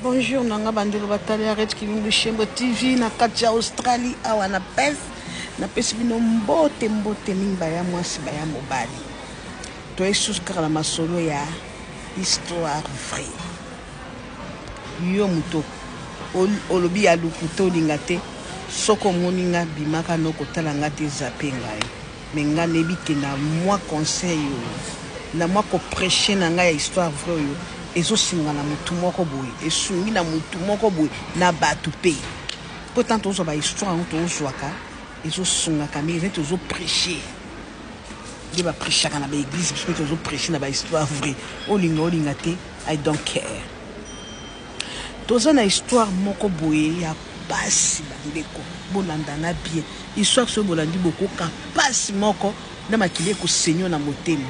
Bonjour na nga bandeko batali ya Red Kilumbu Shembo TV na kati ya Australie awa na Perth. Napesi bino mbote mbote mingi baya mwasi baya mobali. Toye susu kaka na masolo ya histoire vraie. Yo moto olobi ya lokuta olinga te soki omoni nga bimaka no kotala nga te zape ngai. Mais nga nayebi ke na mwa conseil oyo na mwa ko precher na nga ya histoire vraie oyo ezo sunga na mutu moko boye esungi na mutu moko boye na batu pe po tant tozwa ba histoire yango tozwaka ezo sungaka mingi neti ozo precher nde ba prechaka na ba eglise biso pe tozo precher na ba histoire vraie olinga olinga te I don't care. Toza na histoire moko boye ya pasi ba ndeko bolanda nga bien histoire soki bolandi bokoka pasi moko na makila eko senio na motema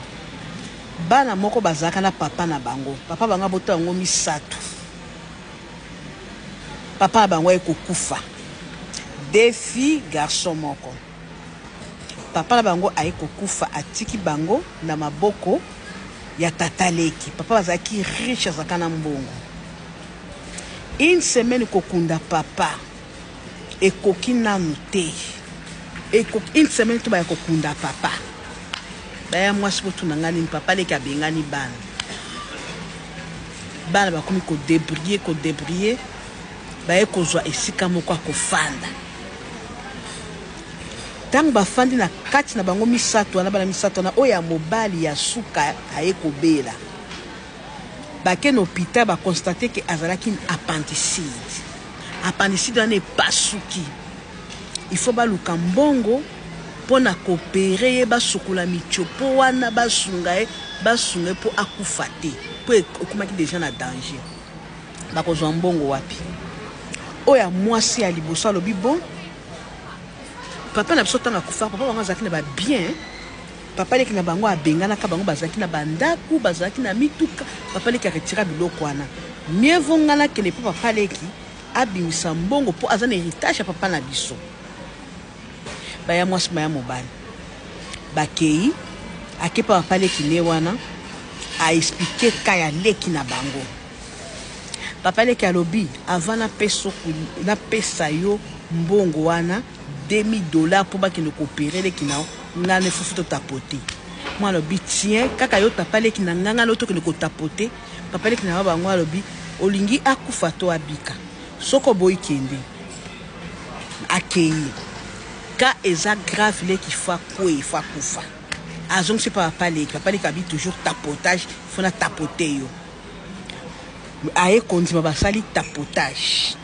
bana moko bazalaka na papa na bango papa bango abota bango misatu papa na bango aye kokufa deux filles garçon moko Papa na bango aye kokufa atiki bango na maboko ya tata leki. Papa bazalaki riche azalaka na mbongo. Une semaine kokunda papa ekoki nanu te. Ekoki une semaine to baya kokunda papa. Baya mwasi botuna nga nini papa leki abengani bana. Bana bakomi ko debrouiller ko debrouiller baye kozwa esika moko ya kofanda. Tango bafandi na kati na bango misatu wana, bana misatu wana, oyo ya mobali ya suka aye kobela. Bake na hopital ba constater que azalaki na appendicite. Appendicite wana epasuki. Il faut baluka mbongo mpo na ko operer ye, basukola mitiopo wana, basunga ye, basunga ye mpo akufa te. Mpo ekomaki dejà na danger. Bakozwa mbongo wapi? Oyo ya mwasi ya liboso alobi bon, papa na biso ntango akufaka, papa bango azalaki na ba bien, papa leki na bango abenganaka bango, bazalaki na bandaku, bazalaki na mituka, papa leki aretira biloko wana. Mieux vaut nga nakende mpo papa leki abimisa mbongo mpo aza na heritage ya papa na biso. Baya mwasi baya mobali bakei, ake mpa papa leki ne wana a expliquer cas ya leki na bango. Papa leki alobi avant napesa yo mbongo wana 2000 dollars mpo bakende ko operer leki na yo, nga na fufu to tapoter. Mwana alobi tiens kaka yo papa leki na nga, nga na yo tokende ko tapoter. Papa leki na bango alobi olingi akufa to abika? Soki oboyi kende. Akeyi. Cas eza grave leki faut akweyi faut akufa. Azongisi pa papa leki, papa leki abi toujours tapotage, faut na tapoter yo. Aye kondima basali tapotage.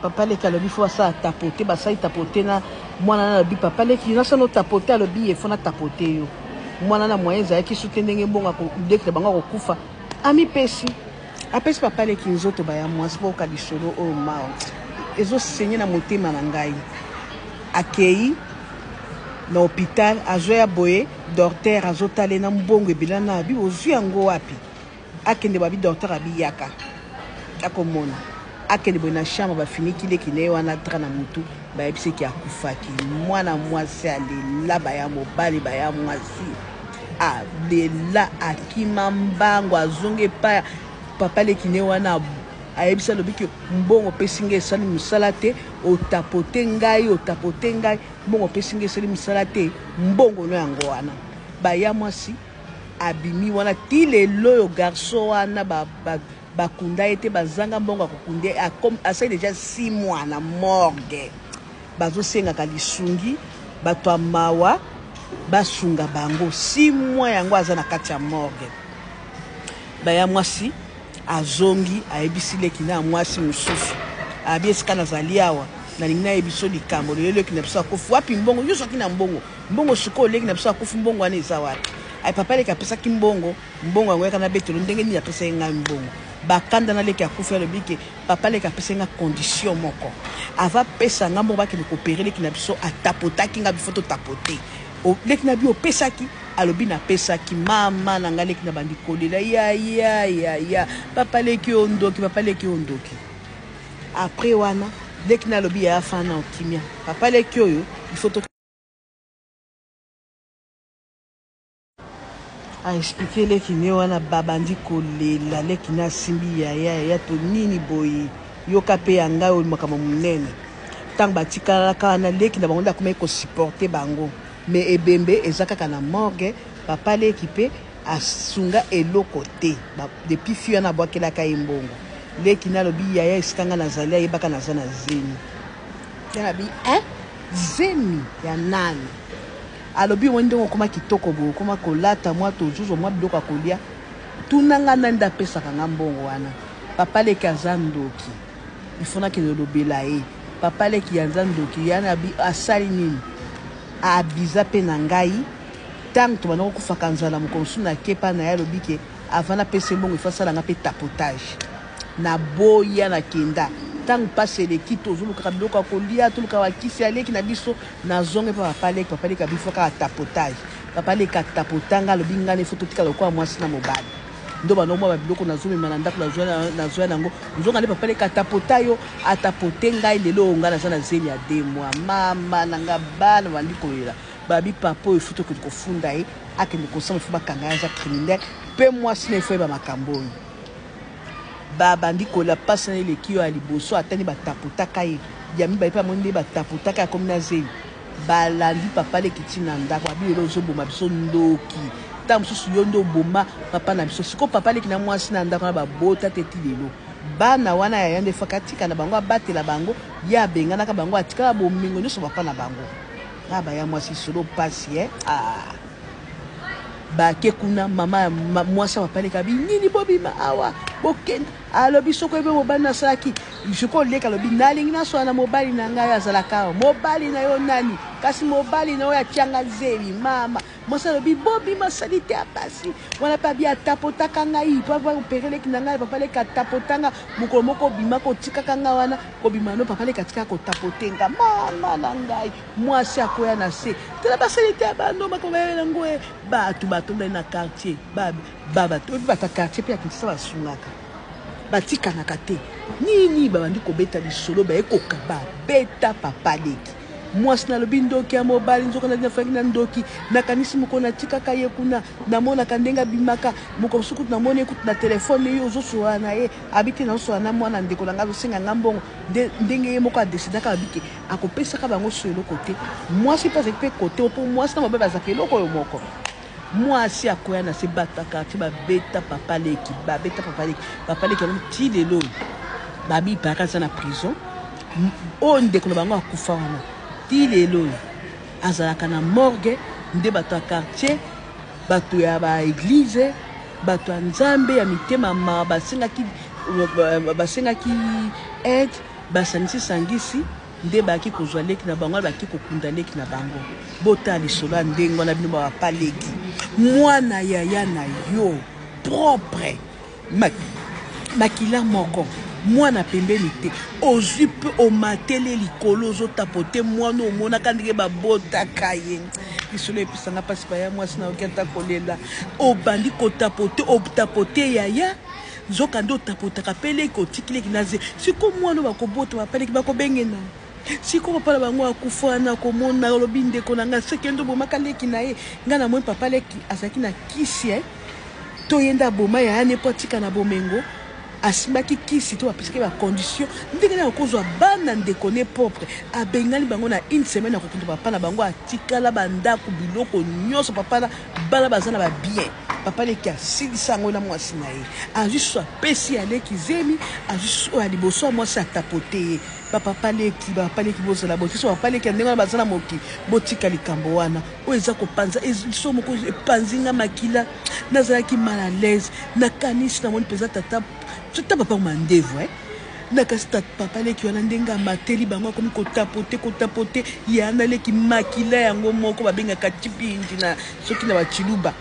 Papa leki alobi fo basala tapote, basali tapote na mwana na alobi papa leki nasala tapote, alobi ye fo na tapote yo. Mwana na moyen ezalaki su te ndenge mbongo leki na bango akokufa, amipesi apesi papa leki nzoto baya mwasi boyoka lisolo oyo mawa ezosenye na motema na ngai. Akei na hopital azoya boye docteur azotala ye na mbongo ebele na abi ozwi yango wapi? Akende babi docteur abi yaka akomona akende boye na chambre bafiniki leki na ye wana drap na mutu bayebisi ke akufaki. Mwana mwasi alela baya mobali baya mwasi alela akima mbango azongi epai papa leki na ye wana ayebisi alobi ke mbongo opesi ngai esali mosala te, otapote ngai otapote ngai mbongo opesi ngai esali mosala te, mbongo no yango wana. Baya mwasi abimi wana ti lelo oyo garçon wana bakunda ye te, bazanga mbongo ya kokunda ye, asali deja 6 mois na morgue, bazosengaka lisungi bato ya mawa basunga bango. 6 mois yango aza na kati ya morgue. Baya mwasi azongi ayebisi leki na mwasi mosusu, abi esika nazali awa nalingi nayebiso likambo lelo leki na biso akufi wapi mbongo nyonso aki na mbongo mbongo sikoyo leki na biso akufi mbongo wana eza wapi? Ay papa leki apesaki mbongo, mbongo yango yaka na betelo ndenge nini apesaki ngai mbongo? Bakanda na leki akufi alobi ke papa leki apesaki ngai condition moko ava pesa ngai mbongo bakende koopere leki na biso, atapotaki ngai bifo totapote leki na bi opesaki alobi napesaki mama na ngai leki na bandi kolela ya ya ya ya papa leki oyo ndoki, papa leki oyo ndoki. Après wana leki na alobi yaya fana okimia papa leki oyo il faut to A expliquer leki ne wana babandi kolela leki ne asimbi yaya yaya to nini boye yoka pe ya ngai oyo makambo monene ntango batikalaka wana leki na bango nde akomaki kosupporte bango me ebembe eza kaka na morgue papa leki pe asunga eloko te depuis fille wana abwakelaka ye mbongo leki ne alobi yaya esika ngai nazali ayebaka naza na zemi ye alobi eh zemi ya nani Alobi omoni ndenge okoma kitoko boye okoma kolata mwa tozuzo mwa biloko ya kolia tuna nga nani nde apesaka nga mbongo wana papa leki aza ndoki il faut nakende lobela ye papa leki aza ndoki yana asali nini abiza pe na ngai ntango tobanda kokufaka nzala mokolo mosusu nakepa na ye alobi ke avant napesa ye mbongo il faut asala nga mpe tapotage Naboya na kenda tango pasi eleki tozolukaka biloko ya kolia toluka bakisi ya leki na biso nazonga epa papa leki papa leki abifo kaka tapotage papa leki atapota nga alobi nga nefo totikala lokola mwasi na mobali ndo bando mwa babiloko nazomema na ndako nazwa yango nzoka nde papa leki atapota yo atapote ngai lelo oyo ngai naza na zemi ya de mois mama na nga bana bandi kolela babi papa oyo fo tokende kofunda ye akende kosamba fo bakanga ye aza criminel mpe mwasi na ye fo yeba makambo oyo Ba bandi kolela pasi na eleki yo ya liboso ata nde ba tapotaka ye ya mibale pe amoni nde ba tapotaka ye akomi na zemi balandi papa leki ti na ndako abi lelo ozo boma biso ndoki tango mosusu yo nde oboma papa na biso sikoyo papa leki na mwasi na ndako na babota te ti lelo bana wana yaya nde faka atika na bango abatela bango ye abenganaka bango atikala bomengo nyonso papa na bango ah baya mwasi solo pasi eh ah Bake kuna mama ya mwasi ya papa leka abi nini bobima awa bokende alobi soki oyebi mobali nasalaki sikoyo leka alobi nalingi naswana na mobali na ngai azalaka awa mobali na yo nani kasi mobali na oyo atianga zemi mama mwasi alobi bobima salite ya basi wana mpe abi atapotaka ngai papa opere leki na ngai papa leka atapotanga mokolo moko obimaka otikaka ngai wana kobima no papa leka atikaka kotapote nga mama na ngai Mwasi akoya na se tala basali te ya bando makambo ya yango e bato batondani na quartier ba ba bato oyebi bato ya quartier mpe ya Kinshasa basungaka batikanaka te nini babandi kobeta lisolo baye kokaba beta papa leki mwasi nalobi ndoki ya mobali nzoka nafaki na ndoki nakanisi mokolo natikaka ye kuna namonaka ndenge abimaka mokolo mosusu kutu namoni ye kutu na telefone ye ozosolola na ye abi te nazosolola na mwana ndeko na ngai azosenga ngai mbongo ndenge ye moko adesidaka abi ke akopesaka bango so eloko te mwasi mpe azalaki mpe kote mpo mwasi na mobali bazalaka eloko oyo moko mwasi akoya na se bato ya quartier babeta papa leki babeta papa leki papa leki yango ti lelo oyo babi ipayaka aza na prison oyo ndeko na bango akufa wana ti lelo oyo azalaka na morgue nde bato ya quartier bato ya baeglize bato ya nzambe ya mitema mawa basengaki basengaki aide Basangisi sangisi nde bayaki kozwa leki na bango, wana bayaki kokunda leki na bango. Botala lisolo ya ndenge wana bino ba papa leki. Mwana yaya na yo propre makila moko mwana pembeni te ozwi mpe omateli likolo ozotapote mwana omonaka ndenge babotaka ye lisolo epesanga mpasi baya mwasi na yoki ata kolela obandi kotapote otapote yaya Nzoka nde otapotaka pe leki otiki leki na ze siko mwana oyo bakobota papa leki bakobenge nani siko papa na bango akufa wana akomona olobi ndeko na ngai soki nde obomaka leki na ye ngai namoni papa leki azalaki na kisi eh? to ye nde aboma yaya ne mpo atika na bomengo asimbaki kisi to bapesaki bacondition ndenge nini akozwa bana ndeko ne propre abengani bango na une semaine akokende papa na bango atikala bandako biloko nyonso papa na bana baza na babien Papa leki asilisa yango na mwasi na ye, azwi susu apesi ya leki zemi, azwi susu oyo ya liboso ya mwasi atapote ye. Ba papa leki, ba papa leki bozala boye, biso ba papa leki ya ndenge wana baza na mokili, botika likambo wana oyo eza kopanza liso moko epanzi nga makila, nazalaki mal à l'aise, nakanisi namoni mpenza tata tata papa mandevu eh? nakasi papa leki wana ndenge amateli bango akomi kotapote kotapote ya na leki makila yango moko babengaka cibindi na soki na bachiluba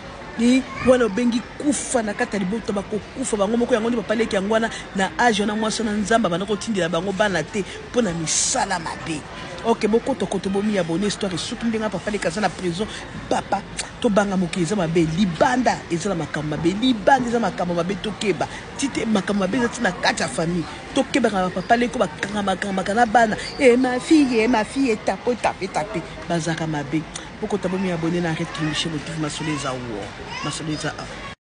wana obengi kufa na kati ya libota bakokufa bango moko yango nde papa leki yango wana na age wana mwasi wana nzambe abanda kotindela bango bana te mpo na misala mabe ok bokotokoto bomi abone histoire esuki ndenge papa leki aza na prison papa tobanga mokili eza mabe libanda eza na makambo mabe libanda eza makambo mabe tokeba tite makambo mabe eza ti na kati ya famille tokebaka na bapapa leko bakangamakangaka na bana e ma fille e ma fille etape etape etape bazalaka mabe. Bokota bomi abonné na Red King Michel Botufi. Masolo eza wo, masolo eza.